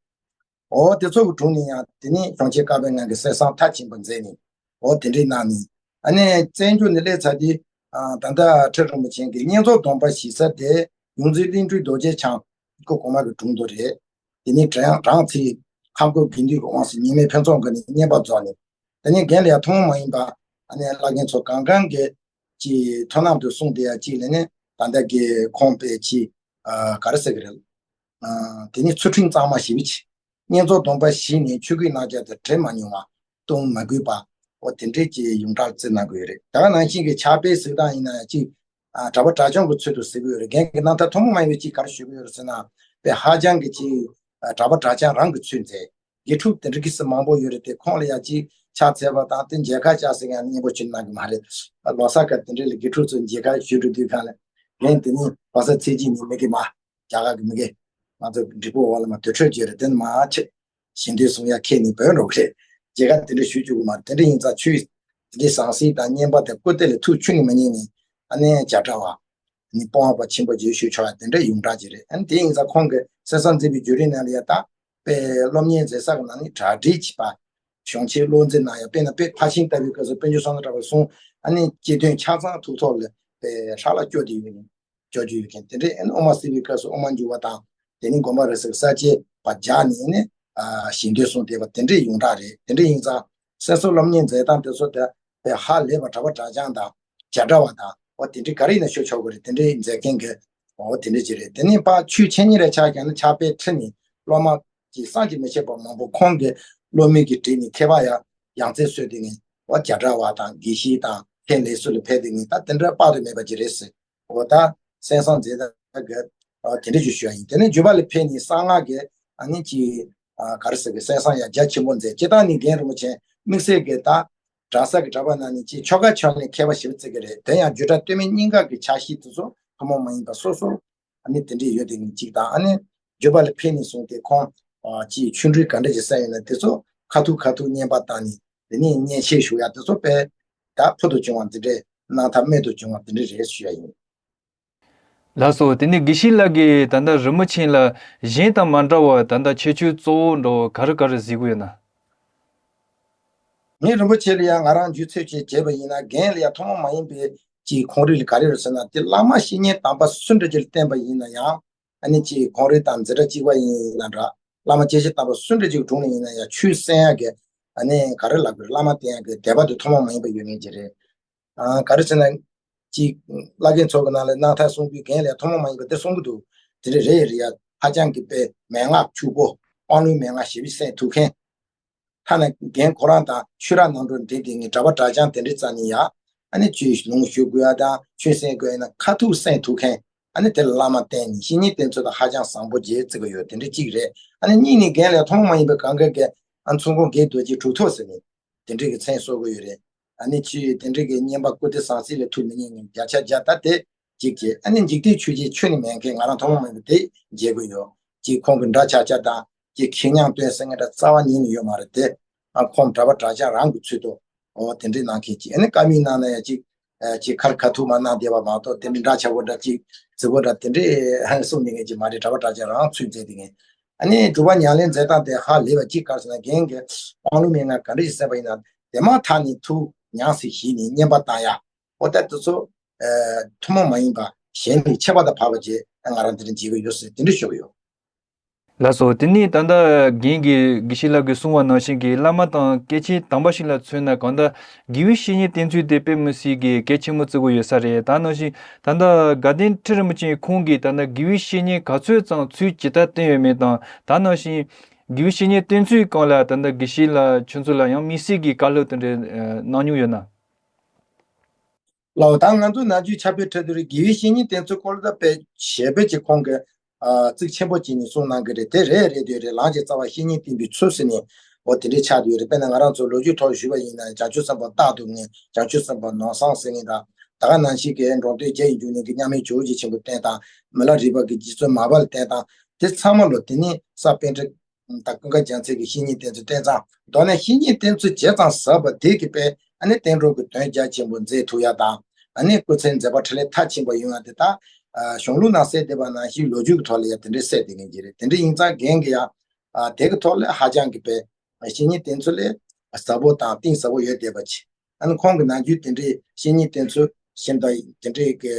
འོ་དེ་ཚོ་གི་དྲུང་ནས་ཡང་དེ་ནས་གཞུང་ཆེན་བཀའ་པོད་ལྔ་གི་གསན་བསམ་མཐར་ཕྱིན་པ་མཛད་ནས། འོ་དེ་འདྲའི་གནང་ནས། ཨ་ནི་བཙན་བྱོལ་ནས་སླེབས་ཚར་དུས་ཨ་ད་ལྟ་ཁྲི་རིན་པོ་ཆེ་གི་བསྙེན་རྫོགས་སྡོམ་པ་བཞེས་ས་དེ་ཡོངས་འཛིན་གླིང་སྤྲུལ་རྡོ་རྗེ་འཆང་སྐུ་གོང་མ་གི་དྲུང་དུ་རེད། དེ་ནས་རང་རང་ཚེ་ཁམས་སྐོར་དགེ་འདུན་གྱི་དབང་ཟེར་ཉི་མའི་ཕུན་ཚོགས་མགོན་ནས་བསྙེན་པར་རྫོགས་ནས། དེ་ནས་རྒན་ལ་ཡང་ཐུན་མོང་མ་ཡིན་པ་ཨ་ནི་བླ་རྒན་ཚོ་གང་གང་གི་ཀྱི་མཐུན་ལམ་དུ་གསུངས་བསྡད་ཡ་ཅིག་ལ་ནི་ད་ལྟ་གི་ཁོང་པའི་ཅི་ཨ་ག་རེ་ཟེར་གི་རེད། ཨ་དེ་ནས་ཚུལ་ཁྲིམས་གཙང་མ་ཞེ་པོ་ཅིག་བསྙེན་རྫོགས་སྡོམ་པ་བཞེས་ནས་ཆོས་གོས་གནང་རྒྱུ་དེ་བྲལ་མ་མྱོང་བ་གཏོང་མ་དགོས་པ། འོ་དེ་འདྲས་ཀྱི་ཡོངས་གྲགས་བརྩི་གནང་དགོས་རེད། ད་ག་ནང་བཞིན་གྱི་ཕྱག་དཔེ་གཟིགས་སྟངས་ཡིན་ན་ཡང་ཅིག་ཨ་གྲྭ་པ་གྲྭ་རྐྱང་གི་ཚུལ་དུ་གཟིགས་ཀྱི་ཡོད་རེད། རྒན་གྱི་རྣམ་ཐར་ཐུན་མོང་མ་ཡིན་པའི་ཅིག་ག་རེ་ཞུ་གི་ཡོད་རེད་ཟེར་ན། དཔེ་ཧ་ཅང་གི་ཅིག་ཨ་གྲྭ་པ་གྲྭ་རྐྱང་རང་གི་ཚུལ་མཛད། དགེ་ཕྲུག་དེ་འདྲ་གི་སུ་མང་པོ་ཡོད་རེད་དེ། ཁོང་ལ་ཡ་ཅིག་ཕྱག་འཚལ་བ་དང་དེ་མཇལ་ཁ་བཅར་ཟེར་མཁན་སྙན་པོ་ཅིག་གནང་གི་མ་རེད། ལོ་གསར་སྐབས་དེ་འདྲ་ལ་དགེ་ཕྲུག་ཚོ་མཇལ་ཁ་ཞུ་འགྲོ་དུས་སྒང་ལ། རྒན་དེ་ནི་ལོ་གསར་ཚེས་གཅིག་ཉིན་མི་དགེ་མ། རྒྱ་གར་གྱི་མི་དགེ། ང་ཚོ་འབྲི་སྤུངས་འོག་ལ་མ་དུར་ཁྲོད་བརྗོད་རེད། དེ་ནི་མ་ཆེ། ཞལ་འདོན་གསུང་ཡ་ཁྱེད་ནི་བོད་འགྲོ་གི་རེད། མཇལ་ཁ་དེ་འདྲ་ཞུ་བཅུག་གི་མ་རེད། དེ་འདྲ་ཡིན་ཙང་ཆོས་དེ་འདྲའི་ཟང་ཟིང་དང་སྙན་པ་དང་སྐུ་དེ་ལ་ཐུགས་ཆུད་ནས་མི་ཉན་ནས། ཨ་ནི་བྱ་བྲལ་བ། ཨ་ནི་སྤོང་བ་པ་ཆེན་པོ་རྗེས་ཞུ་ཆོག་ཡ་དེ་འདྲ་ཡོངས་གྲགས་ཅིག་རེད། ཨ་ནི་དེ་ཡིན་ཙང་ཁོང་གི་གསེར་ཟངས་མཛེས་པའི་བརྒྱུད་རིམ་ནང་ལ་ཡ་ད། དཔེ་སློབ་གཉེར་མཛད་ས་གི་ནང་ནས་གྲ་སྒྲིག་བྱས་པ། གཞུང་ཆེན་བློ་འཛིན་གནང་ཡ། དཔེར་ན་དཔེ་ཕར་ཕྱིན་ལྟ་བུའི་སྐབས་སུ་དཔལ་འབྱོར་བསམ་གྲུབ་གྲགས་པའི་གསུང་། ཨ་ནི་སྤྱི་དོན་ཆ་ཚང་ཐུགས་ཐོག་ལ་དཔེ་ཧྲ་ལ་སྐྱོར་དེ་ཡོད་ནས་སྐྱོར་རྒྱུ་ཡོད་མཁན་དེ་འདྲས། ཨ་ནི་དབུ་མ་སེར་བའི་སྐབས་སུ་དབུ་མ་འཇུག་པ་དང་། དེ་ནས་དགོངས་པ་རབ་གསལ་གྱི་ས་བཅད་པ་རྒྱག་ནས་ནི་ཨ་ཞལ་འདོན་གསུང་བསྡད་པ་དེ་འདྲས་ཡོངས་གྲགས་རེད། དེ་འདྲས་ཡིན་ཙང་གསན་སོ་སློབ་གཉེར་མཛད་སྟངས་དེ་ཚོ་དེ་དཔེ་ཧ་ལས་པ། གྲྭ་པ་གྲྭ་རྐྱང་དང་བྱ་བྲལ་བ་དང་། འོ་དེ་འདྲས་ག་རེ་ཡིན་ན་ཤོད་ཆོག་གི་རེད། དེ་འདྲས་མཛད་མཁན་གྱི་འོ་དེ་འདྲས་ཅིག་རེད། དེ་ནས་ཕར་ཆོས་འཆད་ཉན་རེ་ཆགས་ཀྱང་ནི་ཕྱག་དཔེ་ཁྲིད་ནས་སློབ་མ་གི་བསམ་གྱིས་མི་ཁྱབ་པ་མང་པོ་ཁོང་གི་སློབ་མའི་གི་གྲས་ནས་མཁས་པ་ཡང་ཡང་རྩེར་སོན་དེ་ནས་འོ་བྱ་བྲལ་བ་དང་དགེ་བཤེས་དང་མཁན་ལས་ཟུར་ལ་ཕེབས་དེ་ནས་ད་དེ་འདྲ་དཔག་ཏུ་མེད་པ་ཅིག་རེད་ཟེར། འོ་ད་གསན་བསམ་མཛད་ད་གི་འོ་དེ་འདྲ་ཅིག་ཞུ་ཡ་ཡིན། དེ་ནས་འཇུག་པ་ལ་ཕེབས་ནས་གསང་སྔགས་ཀྱི་ཨ་ནི་ཅིག་ཨ་ག་རེ་ཟེར་གི་གསན་བསམ་ཡ་རྒྱ་ཆེན་པོ་མཛད། སྤྱིར་བཏང་ནི་རྒན་རིན་པོ་ཆེ་དམིགས་བསལ་གྱི་ད་གྲྭ་ས་གི་གྲྭ་པ་ནང་ནས་ཅིག་ཆོ་ག་ཕྱག་ལེན་མཁས་པ་ཞེ་པོ་བརྩི་གི་རེད། དེ་ཡང་བརྒྱུད་གྲྭ་སྟོད་སྨད་གཉིས་ཀ་གི་ཕྱག་བཞེས་དེ་ཚོ་ཐུན་མོང་མ་ཡིན་པ་སོ་སོ་ཨ་ནི་དེ་འདྲས་ཡོད་དེ་ནི་གཅིག་དང་། ཨ་ནི་འཇུག་པ་ལ་ཕེབས་ནས་བཟུང་སྟེ་ཁོང་ཨ་ཅིག་ཆོ་འཕྲུལ་ག་འདྲ་ཞིག་གསན་ཡོད་ན་དེ་ཚོ་ཁ་ཐུག་ཁ་ཐུག་བརྙན་པར་བཏང་ནས་དེ་ནས་སྙན་ཆེད་ཞུ་ཡ་དེ་ཚོ་དཔེ་ད་ཕུལ་དུ་བྱུང་བ་དེ་འདྲས། རྣམ་ཐར་རྨད་དུ་བྱུང་བ་དེ་འདྲས་རེད་ཞུ་ཡ་ཡིན། ལགས་སོ། དེ་ནས་དགེ་བཤེས་ལགས་ཀྱིས་ད་ལྟ་རིན་པོ་ཆེ་ལ་གཞན་དང་མ་འདྲ་བར་ད་ལྟ་ཁྱད་ཆོས་གཙོ་བོ་འདྲ་བོ་ག་རེ་ག་རེ་གཟིགས་ཀྱི་ཡོད་ན། ངས་རིན་པོ་ཆེ་ལ་ཡང་ང་རང་རྒྱུས་ཚོད་ཅིག་བྱས་པ་ཡིན་ན། རྒན་ལ་ཡང་ཐུན་མོང་མ་ཡིན་པའི་ཅིག་ཁོང་རིགས་ལ་ག་རེ་རེད་ཟེར་ན། དེ་བླ་མ་བཤེས་གཉེན་དམ་པ་སུ་འདྲ་ཅིག་ལ་བསྟེན་པ་ཡིན་ན་ཡང་། ཨ་ནི་ཅིག་ཁོང་རིགས་དང་འཛིན་གྲྭ་གཅིག་པ་ཡིན་ན་འདྲ། བླ་མ་སྐྱེས་ཆེན་དམ་པ་སུ་འདྲ་ཅིག་དྲུང་ནས་ཡིན་ན་ཡང་ཆོས་གསན་ཡག་གི་ཨ་ནི་ག་རེ་ལབ་དགོས་རེད། བླ་མ་བསྟེན་ཡག་གི་དད་པ་དེ་ཐུན་མོང་མ་ཡིན་པ་ཡོད་མཁན་ཅིག་རེད། ཨ་ག་རེ་ཟེར་ན། ཅིག་བླ་རྒན་ཚོ་གི་ནང་ལ་རྣམ་ཐར་གསུང་དུས་རྒན་ལ་ཐུན་མོང་མ་ཡིན་པ་དེ་གསུང་གི་འདུག་དེ་འདྲ་རེད་རེད་ཡ། ཧ་ཅང་གི་དཔེ་མན་ངག་ཕྱུག་པོ། དབང་ལུང་མན་ངག་ཞེ་པོ་གསན་ཐུབ་མཁན། ཐ་ན་རྒན་ཁོ་རང་དང་ཆོས་ར་ནང་འགྲོ་འདི་འདི་ངས་གྲྭ་པ་གྲྭ་རྐྱང་དེ་འདྲའི་རྩ་ནས་ཡ། ཨ་ནི་ཆོས་ལུང་ཞུ་དགོས་ཡ་དང་ཆོས་གསན་དགོས་ཡ་ན་ཁ་ཐུག་གསན་ཐུབ་མཁན། ཨ་ནི་དེ་ལ་བླ་མ་བསྟེན་ནས་བཤེས་གཉེན་བསྟེན་ཚུལ་དང་ཧ་ཅང་བཟང་པོ་རྗེས་བརྩི་གི་ཡོད། དེ་འདྲ་གཅིག་རེད། ཨ་ནི་གཉིས་ནི་རྒན་ལ་ཐུན་མོང་མ་ཡིན་པའི་གང་ག་གི་ཨ་མཚུར་ཕུང་རྒྱན་རྡོ་རྗེ་གྲུབ་ཐོབ་ཟེར་ནས་དེ་འདྲའི་གི་མཚན་གསོལ་གི་ཡོད་རེད། ཨ་ནི་ཆོས་དེ་འདྲའི་གི་བསྙེན་པ་སྐུ་སྟེ་ཟང་ཟིང་ལ་ཐུགས་མི་མཉེས་ངས་བརྒྱ་ཆ་བརྒྱ་ད་དེ་གཅིག་བྱས། ཨ་ནི་འཇིག་རྟེན་ཆོས་བརྒྱད་ཆོས་ནི་མེད་མཁན་ང་རང་ཐུན་མོང་མ་ཡིན་པ་དེ་མཇལ་གི་ཡོད། གཅིག་ཁོང་གི་འདྲ་ཆགས་ཆགས་དང་། ཅིག་ཁེར་རྐྱང་སྟོན་ཟེར་མཁན་འདྲ་རྩ་བ་ཉིད་ནས་ཡོད་མ་རེད་དེ། ཨ་ཁོང་གྲྭ་པ་གྲྭ་རྐྱང་རང་གི་ཚུལ་དུ་འོ་དེ་འདྲའི་གནང་མཁན་ཅིག་ཨ་ནི་བཀའ་མོལ་གནང་ན་ཡང་ཅིག་ཨ་ཅིག་ཁར་ཁ་ཐུག་མ་གནང་བསྡད་པ་མ་གཏོགས། དེ་འདྲའི་འདྲ་ཆགས་པོ་འདྲ་ཅིག་རྫི་པོ་འདྲ་དེ་འདྲའི་གསུང་མཁན་ཅིག་མ་རེད། གྲྭ་པ་གྲྭ་རྐྱང་རང་ཚུལ་མཛད་དེ་མཁན། ཨ་ནི་སྒྲུབ་པ་ཉམས་ལེན་མཛད་སྟངས་དེ་ཧ་ལས་པ་ཅིག་ག་རེ་ཟེར་ན། རྒན་གྱིས་དབང་ལུང་མན་ངག་ག་འདྲ་ཞིག་གསན་པ་ཡིན་ན་དེ་མ་ཐག་ནས་ཐུགས་ཉམས་སུ་བཞེས་ནས་བསྙེན་པ་བཏང་ཡ། འོ་ད་དེ་ཚོ་ཨ་ཐུན་མོང་མ་ཡིན་པ་གཞན་ལས་ཁྱད་པར་དུ་འཕགས་པ་ཅིག་ང་རང་དེ་འདྲ་མཇལ་གི་ཡོད་ཟེར་དེ་འདྲ་ཞུ་གི་ཡོད། ལགས་སོ། དེ་ནས་ད་ལྟ་རྒན་གྱིས་དགེ་བཤེས་ལགས་ཀྱིས་གསུངས་པ་ནང་བཞིན་གྱི་བླ་མ་དང་སྐྱེས་ཆེན་དམ་པ་ཞིག་ལ་མཚོན་ན་གང་ལྟར་དགེ་བའི་བཤེས་གཉེན་བསྟེན་ཚུལ་དེ་དཔེ་མི་སྲིད་ཀྱི་གལ་ཆེན་པོ་བརྩི་དགོས་ཡོད་ས་རེད། ད་ནང་བཞིན་ད་ལྟ་དགའ་ལྡན་ཁྲི་རིན་པོ་ཆེ་ཁོང་གིས་ད་ལྟ་དགེ་བའི་བཤེས་གཉེན་ག་ཚོད་ཙམ་ཚུལ་ཇི་ལྟར་བསྟེན་ཡོད་མེད་དང་། ད་ནང་བཞིན་དགེ་བའི་བཤེས་གཉེན་བསྟེན་ཚུལ་སྐོར་ལ་ད་ལྟ་དགེ་བཤེས་ལགས་ཁྱོད་ཚོ་ལ་ཡང་དམིགས་བསལ་གྱི་བཀའ་སློབ་དེ་འདྲ་གནང་མྱོང་ཡོད་ན། ལགས། ད་ང་ཚོ་ནམ་རྒྱུན་ཕྱག་དཔེ་ཁྲིད་དུས་རེད། དགེ་བའི་བཤེས་གཉེན་བསྟེན་ཚུལ་སྐོར་ལ་ད་དཔེ་ཞེ་པོ་ཅིག་ཁོང་གིས་ཨ་ཚིག་ཆེན་པོ་ཅིག་ནས་གསུངས་གནང་གི་རེད། དེ་རེད་རེད་དེ་རེད། ལམ་གྱི་རྩ་བ་བཤེས་གཉེན་བསྟེན་པའི་ཚུལ་ཟེར་ནས་འོ་དེ་འདྲའི་ཆགས་བསྡད་ཡོད་རེད། དཔེར་ན་ང་རང་ཚོ་ལོ་རྒྱུས་ཐོག་ཞུས་པ་ཡིན་ན། བྱང་ཆུབ་སེམས་དཔའ་རྟག་ཏུ་ངེས། བྱང་ཆུབ་སེམས་དཔའ་ནོར་བཟང་ཟེར་མཁན་དང་། ད་ག་ནང་བཞིན་གྱི་འགྲོ་དོན་བརྒྱད་ཀྱི་འབྱུང་གནས་ཀྱི་མཉམ་མེད་ཇོ་བོ་རྗེ་ཆེན་པོ་བསྟེན་སྟངས། མི་ལ་རས་པ་གི་རྗེ་བཙུན་མར་པ་ལ་བསྟེན་སྟངས། དེ་ཚང་མ་ལོ་དེ་ནས་ས་པཎ་ཌི་ད་ཀུན་དགའ་རྒྱལ་མཚན་གྱི་བཤེས་གཉེན་བསྟེན་ཚུལ་བསྟན་ཙང་། མདོར་ན་བཤེས་གཉེན་བསྟེན་ཚུལ་ཇི་ཙམ་ཟབ་པ་དེ་གི་དཔེ་ཨ་ནི་བསྟན་འགྲོ་གི་དོན་རྒྱ་ཆེན་པོ་མཛད་ཐུབ་ཡ་དང་། ཨ་ནི་སྐུ་ཚེ་མཛད་པ་འཕྲིན་ལས་མཐར་ཕྱིན་པ་ཡོང་ཡ་དེ་ད་ཨ་གཞུང་ལུགས་ནང་གསལ་བསྡད་པ་ནང་བཞིན་ལོ་རྒྱུས་ཀྱི་ཐོག་ལ་ཡ་དེ་འདྲའི་གསལ་བསྡད་མཁན་ཅིག་རེད། དེ་འདྲ་ཡིན་ཙང་རྒན་གྱི་ཡ་ཨ་དེ་གི་ཐོག་ལ་ཧ་ཅང་གི་དཔེ་བཤེས་གཉེན་བསྟེན་ཚུལ་ལས་ཟབ་པོ་དང་གཏིང་ཟབ་པོ་ཡོད་བསྡད་པ་ཅིག་ཨ་ནི་ཁོང་གི་ནམ་རྒྱུན་དེ་འདྲའི་བཤེས་གཉེན་བསྟེན་ཚུལ་ཤིན་ཏུ་དེ་འདྲའི་གི་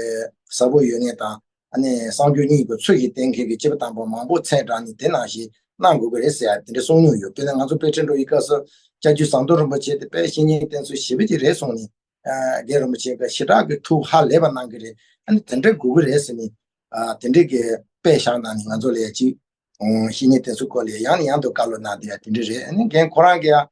ཟབ་པོ་ཡོད་མཁན་དང་། ཨ་ནི་གསང་སྤྱོད་གཉིས་ཀྱི་ཚུལ་བཞིན་བསྟེན་མཁན་གྱི་སྐྱེས་བུ་དམ་པ་མང་པོ་མཚན་བསྒྲགས་ནས་དེ་ནང་བཞིན་གནང་དགོས་ཀྱི་རེད་ཟེར་ཡ་དེ་འདྲ་གསུངས་མྱོང་ཡོད། དཔེར་ན་ང་ཚོ་དཔེ་ཁྲིད་འགྲོ་བའི་སྐབས་སུ་སྐྱབས་རྗེ་ཟམ་གདོང་རིན་པོ་ཆེ་དེ་དཔེ་བཤེས་གཉེན་བསྟེན་ཚུལ་ཞེ་པོ་ཅིག་རེད་གསུངས་ནས། ཨ་རྒན་རིན་པོ་ཆེ་གིས་ཞེ་དྲག་གི་ཐུགས་ཧ་ལས་པ་གནང་གི་རེད། ཨ་ནི་དེ་འདྲ་དགོས་ཀྱི་རེད་ཟེར་ནས། ཨ་དེ་འདྲའི་གི་དཔེ་བཞག་གནང་ནས་ང་ཚོ་ལ་ཡ་ཅིག་ཨོ་བཤེས་གཉེན་བསྟེན་ཚུལ་སྐོར་ལ་ཡང་ནས་ཡང་དུ་བཀའ་སློབ་གནང་བསྡད་ཡ་དེ་འདྲ་རེད། ཨ་ནི་རྒན་ཁོ་རང་གིས་ཡང་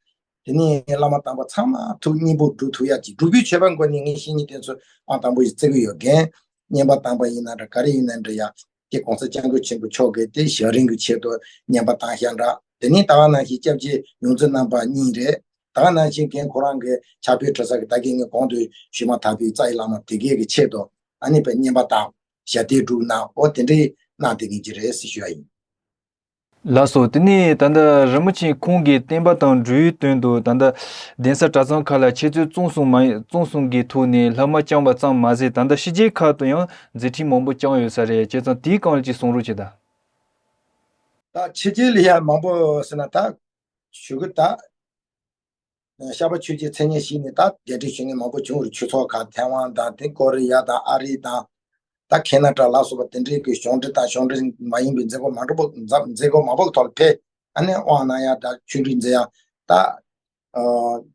དེ་ནས་བླ་མ་དམ་པ་ཚང་མ་ཐུགས་མཉེས་པོ་སྒྲུབ་ཐུབ་ཡ་ཅིག་སྒྲུབ་པའི་མཆོད་པ་འགོད་ནས་ངས་བཤེས་གཉེན་བསྟེན་ཚུལ་ཨང་དང་པོ་ཞིག་བརྩི་གི་ཡོད། རྒན་ བསྙེན་པ་བཏང་པ་ཡིན་ན་འདྲ། ག་རེ་ཡིན་ན་འདྲ་ཡ། དེ་གོང་ས་སྐྱབས་མགོན་ཆེན་པོ་མཆོག་གིས་དེ་ཞབས་རིམ་གྱི་ཆེད་དུ་བསྙེན་པ་བཏང་ཤག་འདྲ། དེ་ནས་ད་ག་ནང་བཞིན་སྐྱབས་རྗེ་ཡོངས་འཛིན་རྣམ་པ་གཉིས་རེད། ད་ག་ནང་བཞིན་རྒན་ཁོ་རང་གི་ཕྱག་དཔེ་འབྲི་ས་གི་ད་གིན་ངས་གོང་དུ་ཞུས་མ་ཐག་པའི་རྩ་བའི་བླ་མ་དེ་གའི་གི་ཆེད་དུ་ཨ་ནི་དཔེ་བསྙེན་པ་དང་ཞབས་བརྟན་སྒྲུབ་གནང་། ཨོ་དེ་འདྲའི་གནང་བསྡད་མཁན་ཅིག་རེད་ཟེར་ཞུ་ཡ་ཡིན། ལགས་སོ། དེ་ནས་ད་ལྟ་རིན་པོ་ཆེ་ཁོང་གིས་བསྟན་པ་དང་འབྲེལ་ཡོད་དོན་དུ་ད་ལྟ་གདན་ས་གྲྭ་ཚང་ཁག་ལ་ཆེད་རྩོད་རྩོམ་གསུམ་མ་རྩོམ་གསུམ་གྱི་ཐོག་ནས་ལྷག་མ་བསྐྱངས་པ་ཙམ་མ་ཟད། ད་ལྟ་ཕྱི་རྒྱལ་ཁག་ཏུ་ཡང་མཛད་འཕྲིན་མང་པོ་བསྐྱངས་ཡོད་ས་རེད། བྱས་ཙང་དེའི་སྒང་ལ་ཅིག་གསུང་རོགས་བྱེད་དང་། ད་ཕྱི་རྒྱལ་ལ་ཡང་མང་པོ་ཟེར་ན་ད་ཞུ་གི་ད། ཤར་པ་ཆོས་ཀྱི་མཚན་སྙན་ཞུས་ནས་ད་རྒྱ་སྐད་ཤེས་མཁན་མང་པོ་བྱུང་རེད། ཆོས་ཚོགས་ཁག་ཐའེ་ཝན་དང་དེ་ཀོ་རི་ཡ་དང་ཨ་རི་དང་ད་ཁེ་ན་ཌ་ལ་སོགས་པ་དེ་འདྲའི་གི་གཞུང་འབྲེལ་དང་གཞུང་འབྲེལ་མ་ཡིན་པའི་མཛད་སྒོ་མང་པོ་མཛད་མཛད་སྒོ་མང་པོ་གི་ཐོག་ལ་ཕེབས། ཨ་ནི་དབང་གནང་ཡ་དང་ཆོས་འབྲེལ་མཛད་ཡ་ད་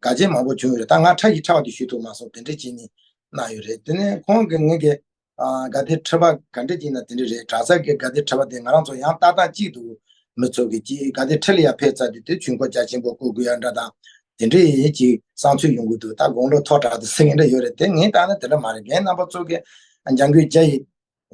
དགའ་སྐྱིད་མང་པོ་བྱུང་ཡོད་རེད། ད་ང་ཕྲ་ཞིབ་ཕྲ་བ་དེ་ཞུ་ཐུབ་མ་སོང་། དེ་འདྲའི་བྱས་ནས་གནང་ཡོད་རེད། དེ་ནས་ཁོང་གིས་ངེད་ཀྱི་ཨ་དགའ་ལྡན་ཁྲི་པ་ག་འདྲ་ཅིག་ན་དེ་འདྲ་རེད། གྲྭ་ཚང་གི་དགའ་ལྡན་ཁྲི་པ་དེ་ང་རང་ཚོ་ཡང་ལྟ་སྟངས་གཅིག་འདུག་མི་ཚོ་གི་ཅིག་དགའ་ལྡན་ཁྲི་ལ་ཡར་ཕེབས་ཚར་དུས་དེ་ཆོས་འཁོར་རྒྱ་ཆེན་པོ་བསྐོར་དགོས་ཡ་འདྲ་དང་དེ་འདྲའི་ཅིག་བསམ་ཚུལ་ཡོང་གི་འདུག་ད་དགུང་ལོ་མཐོ་དྲགས་དུ་ཟེར་མཁན་འདྲ་ཡོད་རེད། དེ་ངས་ལྟ་ན་དེ་འདྲ་མ་རེད། རྒན་རྣམ་པ་ཚོ་གི་འཇམ་མགོན་རྒྱ་ཡི་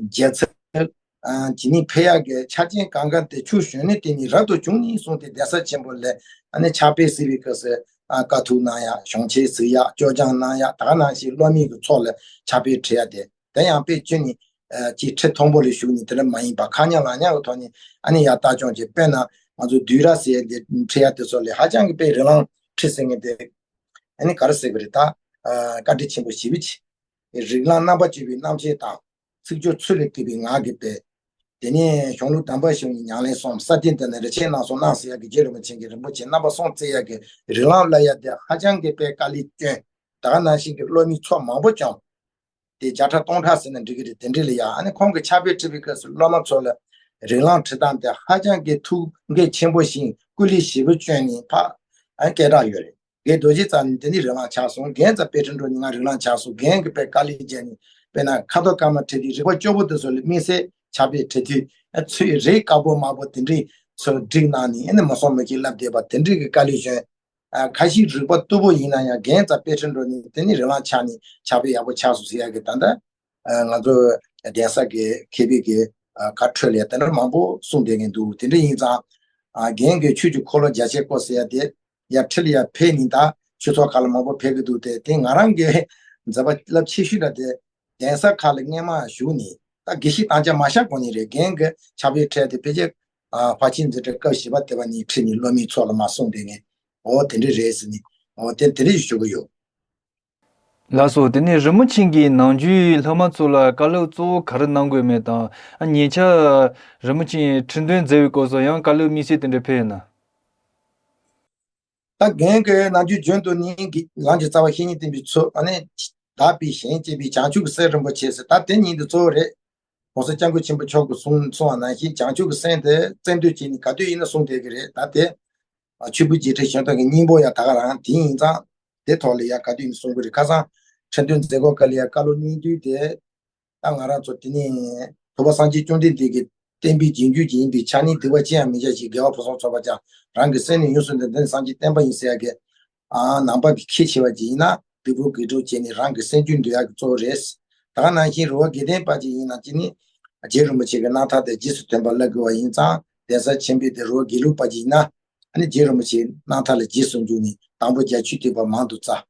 རྒྱལ་ཚབ་ཨ་ཇི་ནི་ཕེབས་ཡག་གི་ཆ་རྐྱེན་གང་ག་དེ་ཆོས་གཞོན་ནུ་དེ་ནི་རབ་ཏུ་བྱུང་ནས་བཟུང་སྟེ་གདན་ས་ཆེན་པོ་ལ་ཨ་ནི་ཕྱག་དཔེ་གཟིགས་པའི་སྐབས་སུ་ཨ་དཀའ་ཐུབ་གནང་ཡག་གཞུང་ཆེན་གཟིགས་ཡག་སྐྱོར་སྦྱང་གནང་ཡག་ད་ག་ནང་བཞིན་སློབ་མའི་གི་ཚོགས་ལ་ཕྱག་དཔེ་ཁྲིད་ཡག་དེ། དེ་ཡང་དཔེ་ཁྱོན་ནས་ཨ་ཅིག་ཁྲི་མཐོན་པོ་ལ་བཞུགས་ནས་དེ་འདྲ་མ་ཡིན་པ་ཁ་ཉག་ལག་ཉག་གི་ཐོག་ནས་ཨ་ནི་ཡར་ལྟ་སྐྱོང་བྱེད། དཔེར་ན་ང་ཚོ་བདུད་ར་ཟེར་ཡག་དེ་ཁྲིད་ཡག་དེ་ཚོ་ལ་ཧ་ཅང་གི་དཔེ་རིགས་ལམ་ཁྲིད་ཟེར་མཁན་དེ་ཨ་ནི་ག་རེ་ཟེར་གི་རེད། ད་ཨ་བཀའ་དྲིན་ཆེན་པོ་ཞེ་པོ་ཅིག་རིགས་ལམ་རྣམ་པ་གཅིག་པའི་རྣམ་བཤད་དང་། ཚིག་སྦྱོར་ཚུལ་ལས་བརྟས་པའི་ངག་གི་དཔེ། དེ་ནས་གཞུང་ལུགས་གདམས་པ་བཞི་པའི་ཉམས་ལེན་གསུམ། ས་སྟེང་འདི་ནས་རིན་ཆེན་སྣ་ཚོགས་སྣང་ཟེར་ཡག་གི་རྗེ་རིན་པོ་ཆེ་གིས་རིན་པོ་ཆེ་རྣམ་པ་གསུམ་བརྩི་ཡག་གི་རིགས་ལམ་བསླབ་ཡག་དེ་ཧ་ཅང་གི་དཔེ་དཀའ་ལས་བསྐྱོན། ད་ག་ནང་བཞིན་གྱི་སློབ་མའི་ཚོགས་མང་པོ་བསྐྱངས། དེ་བརྒྱ་ཕྲག་སྟོང་ཕྲག་ཟེར་ན་འགྲིག་གི་རེད། དེ་འདྲ་ལ་ཡ་ཨ་ནི་ཁོང་གིས་ཕྱག་དཔེ་ཁྲིད་པའི་སྐབས་སུ་སློབ་མ་ཚོ་ལ་རིགས་ལམ་ཁྲིད་སྟངས་དེ་ཧ་ཅང་གི་ཐུགས་འགན་ཆེན་པོ་བཞིན་སྐུ་ལས་ཞེ་པོ་བསྐྱོན་ནས་ཕར་ཨ་ནི་སྐད་གྲགས་ཡོད་རེད། དགེ་རྡོ་རྗེ་རྩ་ནས་དེ་ནི་རིགས་ལམ་ཆགས་སོང་། རྒན་རྩ་དཔེ་ཁྲིད་འགྲོ་ནི་ང་རིགས་ལམ་ཆགས་སོང་། རྒན་གྱིས་དཔེ་དཀའ་ལས་བརྒྱབ་ནས་དཔེར་ན་ཁ་དོག་དཀར་དམར་ཁྲིད་དུས་རིག་པ་སྐྱོ་པོ་དེ་ཚོ་ལ་དམིགས་བསལ་ཕྱག་དཔེ་ཁྲིད་དུས་ཨ་ཚུལ་རིགས་དཀར་པོ་དམར་པོ་དེ་འདྲའི་ཚུལ་སྒྲིག་གནང་ནས་ཨ་ནི་མི་སྲུང་མི་སྐྱིད་ལབ་བསྡད་པ་དེ་འདྲའི་གི་དཀའ་ལས་བྱུང་། ཨ་ཁ་ཤས་རིག་པ་རྟུལ་པོ་ཡིན་ན་ཡང་རྒན་རྩ་དཔེ་ཁྲིད་འགྲོ་ནས་དེ་ནི་རིགས་ལམ་ཆགས་ནས་ཕྱག་དཔེ་ཡག་པོ་ཆགས་སོང་ཟེར་ཡག་གི་ད་ལྟ་ཨ་ང་ཚོ་གདན་ས་གི་མཁས་པའི་གི་ཨ་བཀའ་འཁྲོལ་ཡ་དེ་འདྲ་མང་པོ་གསུངས་བསྡད་མཁན་འདུག་དེ་འདྲ་ཡིན་ཙང་ཨ་རྒན་གྱིས་ཆོས་ཀྱི་འཁོར་ལོ་རྒྱ་ཆེར་བསྐོར་ཟེར་ཡ་དེ་ཡར་ཁྲི་ལ་ཡར་ཕེབས་ནས་ད་ཆོས་ཚོགས་ཁག་ལ་མང་པོ་ཕེབས་ཀྱི་འདུག་དེ་དེ་ང་རང་གི་མཛད་པ་རླབས་ཆེ་ཤོས་འདྲ་དེ་གདན་ས་ཁག་ལ་སྔས་མ་བཞུགས་ནས་ད་དགེ་བཤེས་དམ་བཅའ་མ་བཞག་གོང་ནས་རེད། རྒན་གྱིས་ཕྱག་དཔེ་ཁྲིད་དེ་ཕལ་ཆེར་ཨ་ཕར་ཕྱིན་འཛིན་གྲྭའི་སྐབས་བཞི་པ་དེ་པ་ནས་ཁྲིད་ནས་སློབ་མའི་ཚོགས་ལ་མར་གསུངས་བསྡད་མཁན། འོ་དེ་འདྲ་རེད་ཟེར་ནས་འོ་དེ་དེ་འདྲ་ཞུ་གི་ཡོད། ལགས་སོ། དེ་ནས་རིན་པོ་ཆེ་གིས་ནམ་རྒྱུན་སློབ་མ་ཚོ་ལ་བཀའ་སློབ་གཙོ་བོ་ག་རེ་གནང་དགོས་མེད་དང་། ཨ་ཉེ་ཆར་རིན་པོ་ཆེ་ཁྲི་འདོན་མཛད་པའི་སྐབས་སུ་ཡང་བཀའ་སློབ་དམིགས་བསལ་དེ་འདྲ་ཕེབས་ཡོད་ན། ད་རྒན་གྱིས་ནམ་རྒྱུན་རྒྱུན་དུ་ནི་གི་ལམ་གྱི་རྩ་བ་བཤེས་གཉེན་བསྟེན་པའི་ཚུལ། ཨ་ནི་དག་པའི་གཞན་གཅེས་པའི་བྱང་ཆུབ་ཀྱི་སེམས་རིན་པོ་ཆེ་ཟེར། ད་དེ་ཉིད་དུ་གཙོ་བོ་རེད། ༸གོང་ས་༸སྐྱབས་མགོན་ཆེན་པོ་མཆོག་གིས་གསུངས་གསུངས་པ་ནང་བཞིན་བྱང་ཆུབ་ཀྱི་སེམས་དེ་བརྩོན་འགྲུས་བྱས་ནས་ག་དུས་ཡིན་ན་གསུང་བསྡད་ཀྱི་རེད། ད་དེ་ཆོས་ཕུང་རྗེས་དྲན་ཞལ་ཐང་གི་སྙིང་པོ་ཡང་ད་ག་རང་དེ་ཡིན་ཙང་དེ་ཐོག་ལ་ཡང་ག་དུས་ཡིན་ན་གསུང་གི་རེད། ཁ་སང་ཁྲི་འདོན་མཛད་སྒོ་སྐབས་ལ་ཡང་བཀའ་སློབ་སྙིང་བསྡུས་དེ་ད་ང་རང་ཚོ་དེ་ནས་ཐུབ་པ་སངས་རྒྱས་བཅོམ་ལྡན་འདས་ཀྱི་བསྟན་པའི་རྗེས་འཇུག་ཅིག་ཡིན་པའི་ཆ་ནས། སྡིག་པ་ཅི་ཡང་མི་བྱ་ཞིང་། དགེ་བ་ཕུན་སུམ་ཚོགས་པར་སྦྱང་། རང་གི་སེམས་ནི་ཡོངས་སུ་འདུལ། འདི་ནི་སངས་རྒྱས་བསྟན་པ་ཡིན་ཟེར་ཡ་གི་ཨ་ནང་པ་གི་ཁས་འཆེ་བ་ཅིག་ཡིན་ན་སྡིག་པ་དགེ་སྒྲུབ་བྱས་ནས་རང་གི་སེམས་རྒྱུད་འདུལ་ཡ་གི་གཙོ་བོ་རེད། ད་ག་ནང་བཞིན་རི་བོ་དགེ་ལྡན་པ་ཅིག་ཡིན་ན་ཅི་ནི་རྗེ་རིན་པོ་ཆེ་གི་རྣམ་ཐར་དེ་རྗེས་སུ་དོན་པ་བསླབ་དགོས་པ་ཡིན་ཙང་། གདན་ས་ཆེན་པོའི་དེ་རི་བོ་དགེ་ལུགས་པ་ཅིག་ཡིན་ན་ཨ་ནི་རྗེ་རིན་པོ་ཆེའི་རྣམ་ཐར་ལ་རྗེས་སུ་འཇུག་ནས་དང་པོ་རྒྱ་ཆོས་ཐེག་པ་མང་དུ་བཙལ།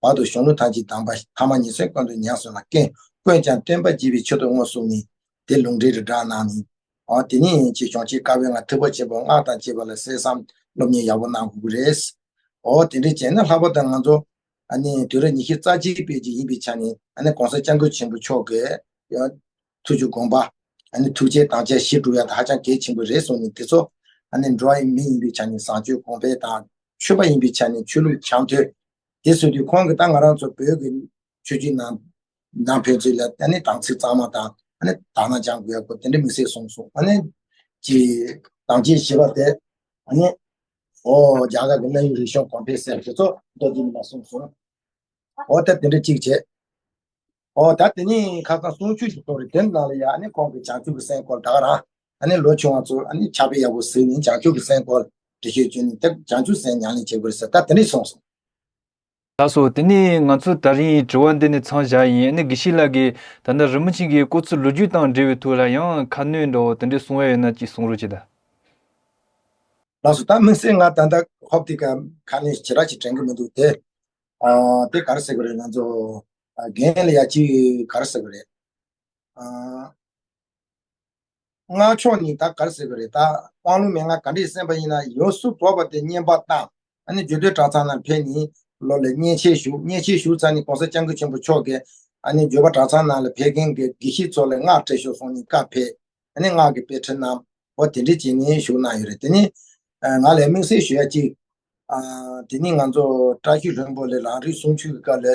བར་དུ་གཞུང་ལུགས་ཐམས་ཅད་གདམས་པ། ཐ་མ་ཉེར་འཚོའི་ཀུན་ཏུ་ཉམས་སུ་བླངས། ཀུན་ཀུན་ཀྱང་སྟོན་པ་རྒྱས་པའི་ཆེད་དུ་དངོས་གསུངས་ནས་དེ་ལུང་འདྲེན་རེ་བསྒྲགས་གནང་ནས། འོ་དེ་ནས་ཅིག་གཞུང་ཆེན་བཀའ་པོད་ལྔ་ཐེག་པ་ཆེན་པོ་སྔགས་དང་བཅས་པ་ལ་གསན་བསམ་སློབ་གཉེར་ཡག་པོ་གནང་དགོས་ཀྱི་རེད། འོ་དེ་འདྲ་བྱས་ན་ལྷག་པར་དུ་ང་ཚོ་ཨ་ནི་དུས་རབས་ཉི་ཤུ་རྩ་གཅིག་པའི་ཅིག་ཡིན་པའི་ཆ་ནས་ཨ་ནི་གོང་ས་སྐྱབས་མགོན་ཆེན་པོ་མཆོག་གི་ཡང་ཐུགས་ཀྱི་དགོངས་པ་ཨ་ནི་ཐུགས་བསྐྱེད་དམ་བཅའ་གཞི་སྒྲུབ་ཡག་དེ་ཧ་ཅང་གལ་ཆེན་པོ་རེད་གསུངས་ནས་དེ་ཚོ་ཨ་ནི་འགྲོ་བ་མི་ཡིན་པའི་ཆ་ནས་བཟང་སྤྱོད་གོང་འཕེལ་དང་། ཆོས་པ་ཡིན་པའི་ཆ་ནས་ཆོས་ལུགས་འཆམ་མཐུན། དེ་བཟོ་དུས་ཁོང་གིས་ད་ང་རང་ཚོ་བོད་ཀྱི་ཆོས་བརྒྱུད་ནང་ནང་ཕན་ཚུན་ལ་ཨ་ནི་དམ་ཚིག་གཙང་མ་དང་ཨ་ནི་དག་སྣང་སྦྱང་དགོས་ཡག་པོ་དེ་འདྲ་དམིགས་བསལ་གསུངས་སོང་། ཨ་ནི་ཀྱི་དམ་བཅའ་བཞི་པ་དེ་ཨ་ནི་ཨོ་རྒྱ་གར་གྱི་གནའ་ཡོད་རིག་གཞུང་གོང་འཕེལ་ཟེར་དེ་ཚོ་མདོར་བསྡུས་ནས་མར་གསུངས་སོང་། ཨོ་ད་དེ་འདྲ་གཅིག་བྱས། ཨོ་ད་དེ་ནས་ཁ་སང་གསུང་ཆོས་ཀྱི་ཐོག་རེད། དེ་ནང་ལ་ཡ་ཨ་ནི་ཁོང་གིས་བྱང་ཆུབ་ཀྱི་སེམས་སྐོར་ད་ག་རང་ཨ་ནི་ལོ་ཆུང་བ་ཚོ་ཨ་ནི་ཕྱག་དཔེ་ཡག་པོ་གཟིགས་ནས་བྱང་ཆུབ་ཀྱི་སེམས་སྐོར་འབྲི་ཤེས་བྱུང་ནས་དེ་བྱང་ཆུབ་སེམས་ཉམས་ལེན་བྱེད་དགོས་ཟེར་ད་དེ་འདྲ་གསུངས་སོང་། ལགས་སོ། དེ་ནས་ང་ཚོ་ད་རིང་དྲི་བ་འདི་ནས་མཚམས་བཞག་ཡིན། ཨ་ནི་དགེ་བཤེས་ལགས་ཀྱིས་ད་ལྟ་རིན་པོ་ཆེ་གི་སྐུ་ཚེ་ལོ་རྒྱུས་དང་འབྲེལ་བའི་ཐོག་ལ་ཡང་ཁ་སྣོན་འདྲ་བོ་དེ་འདྲས་གསུང་ཡ་ཡོད་ན་ཅིག་གསུང་རོགས་བྱེད་དང་། ལགས་སོ། ད་དམིགས་བསལ་ང་ད་ལྟ་ཧོབ་དེ་ག་ཁ་ནས་ཞེ་དྲག་ཅིག་དྲན་གྱི་མི་འདུག་སྟེ། ཨ་དེ་ག་རེ་ཟེར་དགོས་རེད། ང་ཚོ་ཨ་རྒན་ལ་ཡ་ཅིག་ག་རེ་ཟེར་དགོས་རེད། ཨ་སྔགས་ཕྱོགས་ནས་ད་ག་རེ་ཟེར་དགོས་རེད། ད་དབང་ལུང་མན་ངག་ག་འདྲས་གསན་པ་ཡིན་ན་ཡོངས་སུ་རྫོགས་པ་དེ་བསྙེན་པ་བཏང་། ཨ་ནི་བརྗོད་འདོད་གྲྭ་ཚང་ནང་ཕེབས་ནས་ལོ་ལ་བསྙེན་ཆེན་ཞུ། བསྙེན་ཆེན་ཞུ་ཚར་ནས་གོང་ས་སྐྱབས་མགོན་ཆེན་པོ་མཆོག་གིས་ཨ་ནི་བརྗོད་པ་གྲྭ་ཚང་ནང་ལ་ཕེབས་མཁན་གྱི་དགེ་བཤེས་ཚོ་ལ་སྔགས་སྤྲད་ཤོག་གསུངས་ནས་བཀའ་ཕེབས། ཨ་ནི་སྔགས་ཀྱི་དཔེ་ཁྲིད་གནང་། འོ་དེ་འདྲས་བྱས་ནས་བཞུགས་གནང་ཡོད་རེད། དེ་ནས་ང་ལ་དམིགས་བསལ་ཞུ་ཡ་གཅིག་ཨ་དེ་ནས་ང་ཚོ་བཀྲ་ཤིས་ལྷུན་པོ་ལ་རང་རིག་གསུང་ཆོས་ཀྱི་སྐབས་ལ་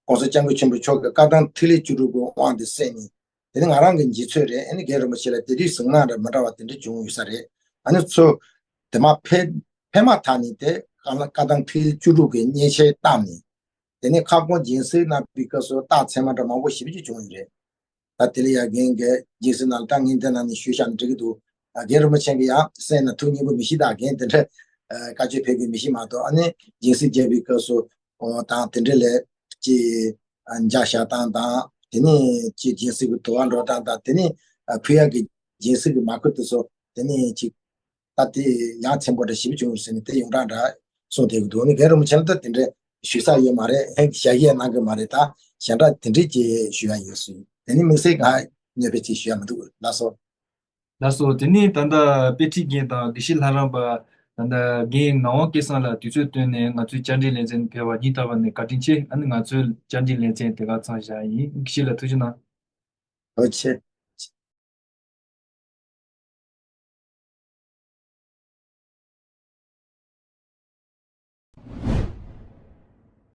གོང་ས་སྐྱབས་མགོན་ཆེན་པོ་མཆོག་གིས་བཀའ་གདམས་ཐིག་ལེ་བཅུ་དྲུག་གི་དབང་དེ་གསན་ནས། དེ་ནི་ང་རང་གི་འཇིགས་ཚོད་རེད། ཨ་ནི་རྒན་རིན་པོ་ཆེ་ལ་དེ་དུས་གཟིགས་སྣང་རེ་མི་འདྲ་བ་དེ་འདྲ་བྱུང་ཡོད་ས་རེད། ཨ་ནི་ཚུར་དེ་མ་ཕེབས་ཕེབས་མ་ཐག་ནས་དེ་བཀའ་བཀའ་གདམས་ཐིག་ལེ་བཅུ་དྲུག་གི་བསྙེན་ཆེན་བཏབ་ནས། དེ་ནས་ཁ་སྐོང་སྦྱིན་སྲེག་གནང་བའི་སྐབས་སུ་རྟགས་མཚན་མ་འདྲ་མང་པོ་ཞེ་པོ་ཅིག་བྱུང་ཡོད་རེད། ད་དེ་ལ་ཡ་རྒན་གྱིས་སྦྱིན་སྲེག་ནང་ལ་ད་ངས་འདི་ནང་ནས་ཞུས་བཞག་ན་འགྲིག་གི་འདུག་ཨ་རྒན་རིན་པོ་ཆེ་གིས་ཡང་གསན་ན་ཐུགས་མཉེས་པོ་མི་ཤེས། ད་རྒན་དེ་འདྲ་ཨ་བཀའ་ཆོས་ཕེབས་མཁན་མི་ཤེས་མ་གཏོགས། ཨ་ནི་སྦྱིན་སྲེག་བརྒྱབ་པའི་སྐབས་སུ་ཨོ་དང་དེ་འདྲ་ལས་ཀྱི་ཨ་འཇའ་ཤར་སྟངས་དང་། དེ་ནས་ཀྱི་སྦྱིན་སྲེག་གི་དུ་བ་འགྲོ་སྟངས་དང་། དེ་ནས་ཨ་ཕུལ་ཡག་གི་སྦྱིན་སྲེག་གི་མར་ཁུ་དེ་ཚོ་དེ་ནས་ཀྱི་ད་དེ་ཡང་ཚན་པོ་འདྲ་ཞིབ་བྱུང་ཟེར་ནས་དེ་ཡོངས་གྲགས་འདྲ་གསུངས་བསྡད་ཀྱི་འདུག་ཨ་ནི་རྒན་རིན་པོ་ཆེ་ལ་ད་དེ་འདྲ་ཞུ་ས་ཡོད་མ་རེད། ཞལ་བཞེས་གནང་གི་མ་རེད། ད་གཞན་དག་དེ་འདྲས་ཀྱི་ཞུ་ཡ་ཡོད་སྲིད། དེ་ནི་དམིགས་བསལ་གང་གནོད་པའི་ཅིག་ཞུ་ཡ་མི་འདུག་ལགས་སོ། ལགས་སོ། དེ་ནས་ད་ལྟ་དཔེ་ཁྲིད་རྒན་དང་དགེ་བཤེས་ལྷ་རམས་པ་ད་ལྟ་རྒན་ངག་དབང་སྐལ་བཟང་ལགས་དུས་ཚོད་བཏོན་ནས་ང་ཚོའི་བཅར་འདྲི་ལེ་ཚན་ཕེབས་པར་སྙིང་ཐག་པ་ནས་བཀའ་དྲིན་ཆེ། ཨ་ནི་ང་ཚོའི་བཅར་འདྲི་ལེ་ཚན་དེ་ག་མཚམས་བཞག་ཡིན། དགེ་བཤེས་ལགས་ཐུགས་རྗེ་གནང་། ཐུགས་རྗེ་ཆེ།